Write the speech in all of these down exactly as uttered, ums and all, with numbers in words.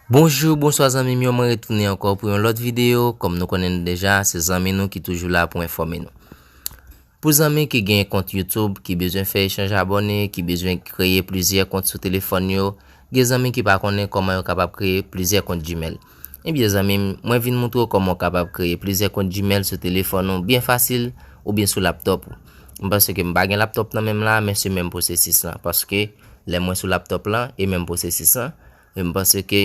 Bonjou, bonswa zanmi m yo, mwen retounen ankò pou yon lòt videyo. Kòm nou konnen deja, se zanmi nou ki toujou la pou enfòme nou. Pou zanmi ki gen kont YouTube, ki bezwen fè echanj abòne, ki bezwen kreye plizyè kont sou telefòn yo, gen zanmi ki pa konnen kòman yo kapab kreye plizyè kont Gmail. Ebyen zanmi m, mwen vin moutre w kòman w kapab kreye plizyè kont Gmail sou telefòn ou byen fasil oubyen sou laptòp ou. M panse ke m pa gen laptòp nan men m la, men se menm pwosesis lan, paske lè mwen sou laptòp lan, e menm pwosesis lan, e m panse ke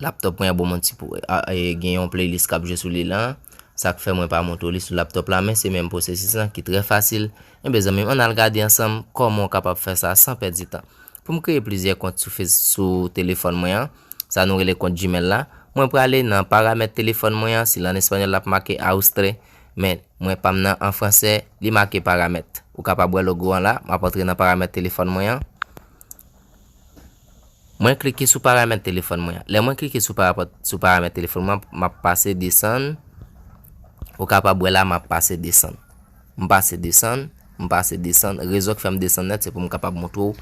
laptòp mwen an bon, mwen ti pou a- e gen yon playlist k ap jwe sou li la. Sa k fè mwen pa montre w li sou laptòp la, men se menm pwosesis lan ki trè fasil. Enben zanmi m, ann al gade ansanm kòman w kapab fè sa san pèdi tan. Pou m kreye plizyè kont sou Face- sou telefòn mwen an, sa nou rele kont Gmail la, mwen prale nan paramèt telefòn mwen an, si l an espanyòl l ap make ajuste, men mwen pa m nan an fransè, li make paramèt. Ou kapab wè logo an la, m ap antre nan paramèt telefòn mwen an. Mwen klike sou paramèt telefòn mwen an. Lè mwen klike sou parapòt- sou paramèt telefòn mwen, m ap pase desann. Ou kapab wè la, m ap pase desann. M pase desann, m pase desann. Rezon k fè m desann nèt, se pou m kapab montre w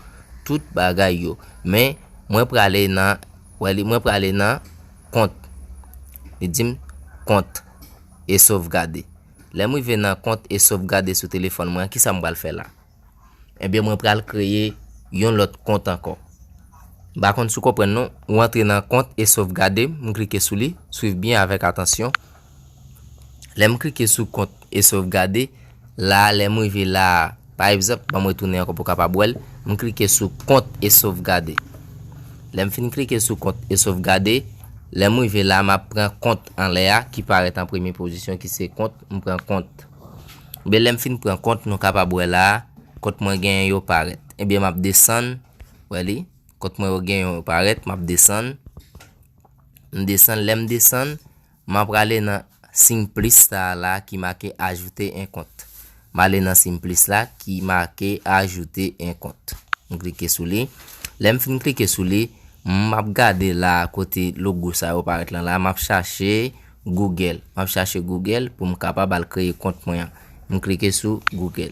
tout bagay yo. Men, mwen prale nan, wè li, mwen prale nan kont. Li di m kont e sovgade. Lè m rive nan kont e sovgade sou telefòn mwen an, kisa m pral fè la? Ebyen, mwen pral kreye yon lòt kont ankò. M pa konn si w konprann non. Ou antre nan kont e sovgade, m klike sou li, swiv byen avèk atansyon. Lè m klike sou kont e sovgade, la, lè m rive la, pa egzanp, ban m retounen ankò pou w kapab wè l, m klike sou kont e sovgade. Lè m fin klike sou kont e sovgade, lè m rive la, m ap pran kont anlè a ki parèt an premye pozisyon, ki se kont, m pran kont. Ebyen, lè m fin pran kont, nou kapab wè la, kont mwen genyen yo parèt. Ebyen, m ap desann, wè li, kont mwen yo genyen yo parèt, m ap desann. M desann, lè m desann, m ap prale nan siy plis sa a la ki make ajouter un compte. M ale nan siy plis la ki make ajouter un compte. M klike sou li. Lè m fin klike sou li, m ap gade la kote logo sa yo parèt lan la, m ap chache Google. M ap chache Google pou m kapab al kreye kont mwen an. M klike sou Google.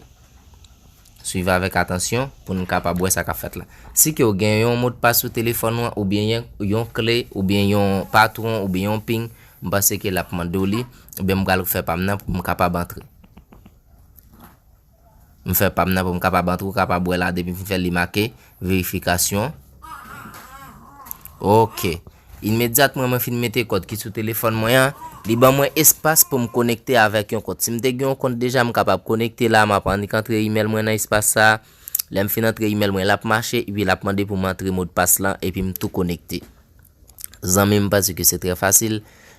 Swiv avèk atansyon pou n kapab wè sa k ap fèt la. Si ke w gen yon modpas sou telefòn ou an, oubyen yon, yon kle, oubyen yon patwon, oubyen yon pin, m panse ke l ap mande w li, oubyen m pral fè pa m nan pou m kapab antre. M fè pa m nan pou m kapab antre, ou kapab wè la depi m fin fè li make verifikasyon. Ok. Imedyatman mwen fin mete kòd ki sou telefòn mwen an, li ban mwen espas pou m konekte avèk yon kont. Si m te gen yon kont deja, m kapab konekte la, m ap annik antre imèl mwen nan espas sa. Lè m fin antre imèl mwen, l ap mache, epi l ap mande pou m antre modpas lan, epi m tou konekte. Zanmi m, panse ke se trè fasil.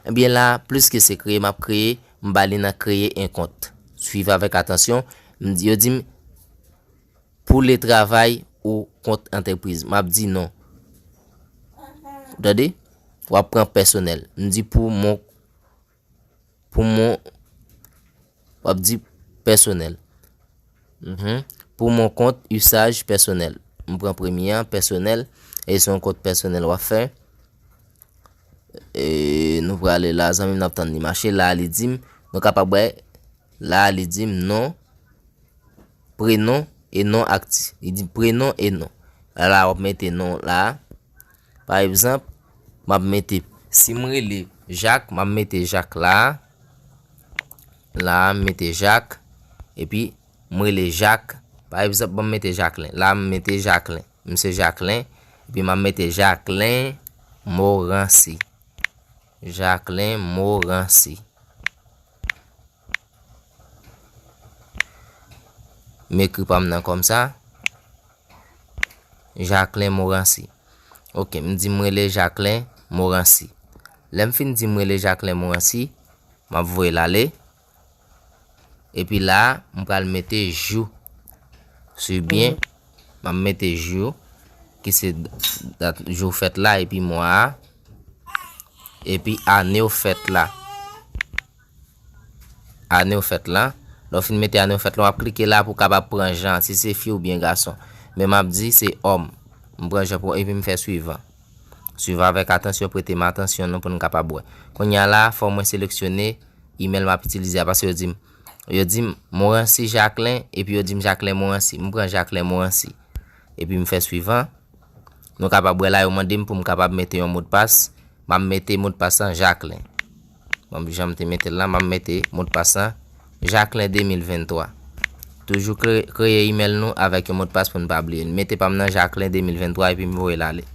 Ebyen la, plis ke se kreye m ap kreye, m ba li nan kreye en kont. Swiv avèk atansyon. M di, yo di m, pour le travail ou kont antrepriz. M ap di non. Tande? W ap pran pèsonèl. M di pour mon, pour mon, w ap di pèsonèl. Mhm. Pour mon compte, usage personnel. M pran premye an, pèsonèl. E se yon kont pèsonèl w ap fè. E nou prale la, zanmi m, n ap tann li mache. La, li di m, nou kapab wè, la, li di m non, prenon e non aktif. Li di prenon e non. La, w ap mete non la. Pa egzanp, m ap mete, si m rele Jak, m ap mete Jak la. La, m mete Jak. Epi, m rele Jak. Pa egzanp, ban m mete Jaklen. La, m mete Jaklen. M se Jaklen. Epi, m ap mete Jaklen Morancy. Jaklen Morancy. M ekri pa m nan kòmsa. Jaklen Morancy. Ok, m di m rele Jaklen Morancy. Lè m fin di m rele Jaklen Morancy, m ap voye l ale. Epi la, m pral mete jou. Swiv byen, m ap mete jou, ki se dat jou fèt la, epi mwa a, epi ane w fèt la. Ane w fèt la. Lè w fin mete ane w fèt la, w ap klike la pou w kapab pran jan, si se fi oubyen gason. Men m ap di se òm. M pran jan pou, epi m fè swivan. Swiv avèk atansyon, prete m atansyon nou pou n kapab wè. Kounye a la, fò mwen seleksyone imèl m ap itilize a, paske yo di m, yo di m Morancy Jaklen, epi yo di m Jaklen Morancy. M pran Jaklen Morancy. Epi m fè swivan. Nou kapab wè la, yo mande m pou m kapab mete yon modpas. M ap mete modpas lan Jacquelin. Bon, jan m te mete l la, m ap mete modpas lan Jacquelin de mil venntwa. Toujou kre-, kreye imèl nou avèk yon modpas pou n pa bliye l. Mete pa m nan Jacquelin de mil venntwa epi m voye l ale.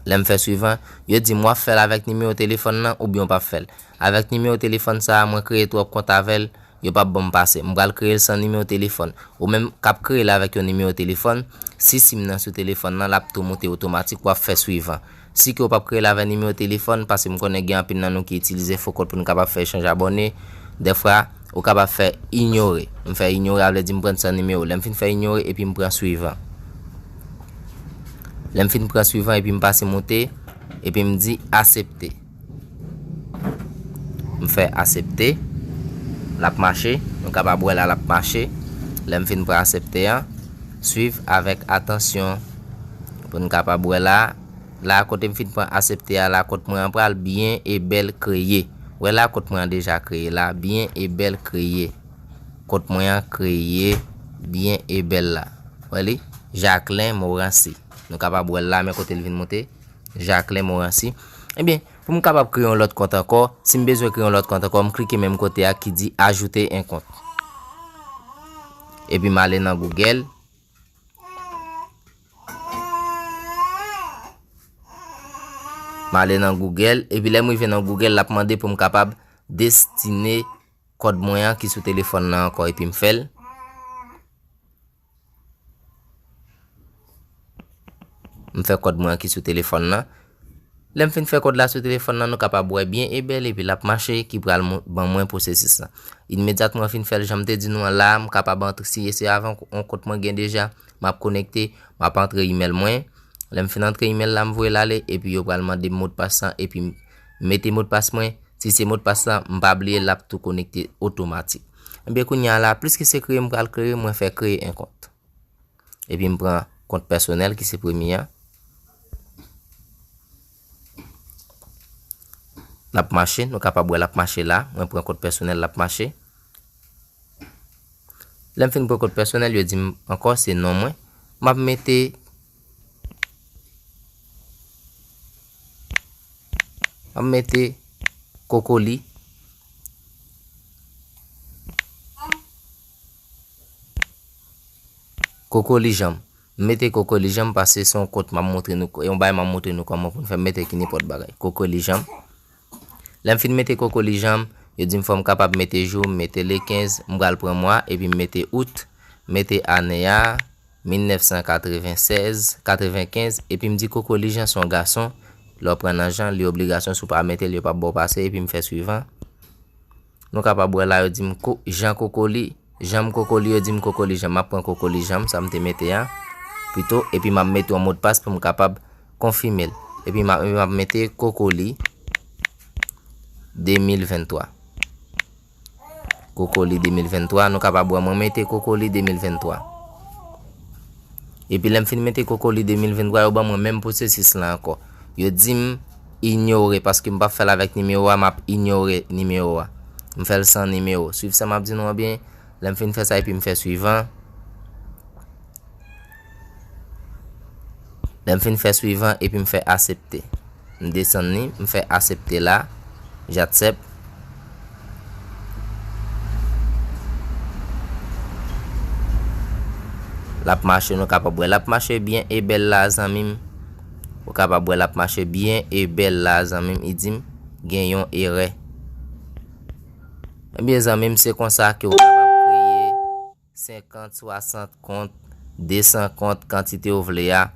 Lè m fè swivan, yo di m w ap fè l avèk nimewo telefòn nan oubyen w p ap fè l. Avèk nimewo telefòn sa a, mwen kreye twòp kont avè l, yo p ap ban m pase. M pral kreye l san nimewo telefòn. Ou menm k ap kreye l avèk yon nimewo telefòn, si sim nan sou telefòn nan, l ap tou moute otomatik, w ap fè swivan. Si ke w p ap kreye l avèk nimewo telefòn, paske m konnen gen anpil nan nou ki itilize fo kont pou n kapab fè echanj abòne, dèfwa, ou kapab fè inyore. M fè inyore, a vle di m pran san nimewo. Lè m fin fè inyore, epi m pran swivan. Lè m fin pran swivan, epi m pase moute, epi m di aksepte. M fè aksepte. L ap mache. Nou kapab wè la, l ap mache. Lè m fin pran aksepte an, swiv avèk atansyon pou n kapab wè la. La, kote m fin pran aksepte a, la, kont mwen an pral byen e bèl kreye. Wè la, kont mwen an deja kreye la, byen e bèl kreye. Kont mwen an kreye byen e bèl la. Wè li? Jacquelin Morancy. Nou kapab wè l la, men kote l vin moute. Jacquelin Morancy. Ebyen, pou m kapab kreye yon lòt kont ankò, si m bezwen kreye yon lòt kont ankò, m klike menm kote a ki di ajouter un compte. Epi m ale nan Google. M ale nan Google, epi lè m rive nan Google, l ap mande pou m kapab destine kòd mwen an ki sou telefòn nan ankò, epi m fè l. M fè kòd mwen an ki sou telefòn nan. Lè m fin fè kòd la sou telefòn nan, nou kapab wè byen e bèl, epi l ap mache, ki pral mo-, ban mwen pwosesis lan. Imedyatman fin fè l, jan m te di nou an la, m kapab antre, si se avè yon kont mwen gen deja, m ap konekte, m ap antre imèl mwen. Lè m fin antre imèl la, m voye l ale, epi yo pral mande m modpas lan, epi m mete modpas mwen. Si se modpas lan, m pa bliye, l ap tou konekte otomatik. Ebyen, kounye a la, plis ke se kreye m pral kreye, mwen fè kreye yon kont. Epi m pran kont pèsonèl ki se premye a. L ap mache, nou kapab wè l ap mache la. Mwen pran kont pèsonèl, l ap mache. Lè m fin pran kont pèsonèl, yo di m ankò se non mwen. M ap mete, m ap mete Kokoli. Kokoli Janm. M mete Kokoli Janm paske se yon kont m ap montre nou, yon bagay m ap montre nou kòman pou n fè, m mete ki nenpòt bagay. Kokoli Janm. Lè m fin mete Kokoli Janm, yo di m fò m kapab mete jou, m mete le kenz, m pral pran mwa, epi m mete out, m mete ane a, mil nèf san katrevennsèz, katrevenkenz, epi m di Kokoli Jan se yon gason, lè w pran nan Jan, li obligasyon si w pa mete l, yo p ap ba w pase, epi m fè swivan. Nou kapab wè la, yo di m ko-, Jan Kokoli, Janm Kokoli, yo di m Kokoli Janm, m ap pran Kokoli Janm, sa m te mete a, pito, epi m ap mete yon modpas pou m kapab konfime l. Epi m ap, m ap mete Kokoli de mil venntwa. Kokoli de mil venntwa, nou kapab wè mwen mete Kokoli de mil venntwa. Epi lè m fin mete Kokoli de mil venntwa, yo ban mwen menm pwosesis la ankò. Yo di m inyore, paske m p ap fè l avèk nimewo a, m ap inyore nimewo a. M fè l san nimewo. Swiv sa m ap di nou an byen. Lè m fin fè sa epi m fè swivan. Lè m fin fè swivan epi m fè aksepte. M desann li, m fè aksepte la. J'accepte. L ap mache, nou kapab wè. L ap mache byen e bèl la, zanmi m. Ou kapab wè l ap mache byen e bèl la, zanmi m. I di m gen yon erè. Ebyen, zanmi m, se konsa ke ou kapab kreye senkant, swasant kont, desan kont, kantite w vle a,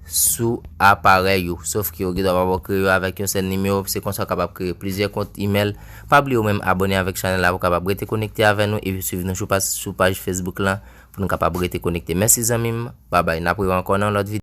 sou aparèy ou. Sof ke ou gendwa pa kreye yo avèk yon sèl nimewo, se konsa w kapab kreye plizyè kont imèl. Pa bliye ou menm abòne avèk chanèl la pou w kapab rete konekte avè nou epi swiv nou sou paj, sou paj Facebook lan pou nou kapab rete konekte. Mèsi zanmi m, babay, n ap rewè ankò nan lòt videyo.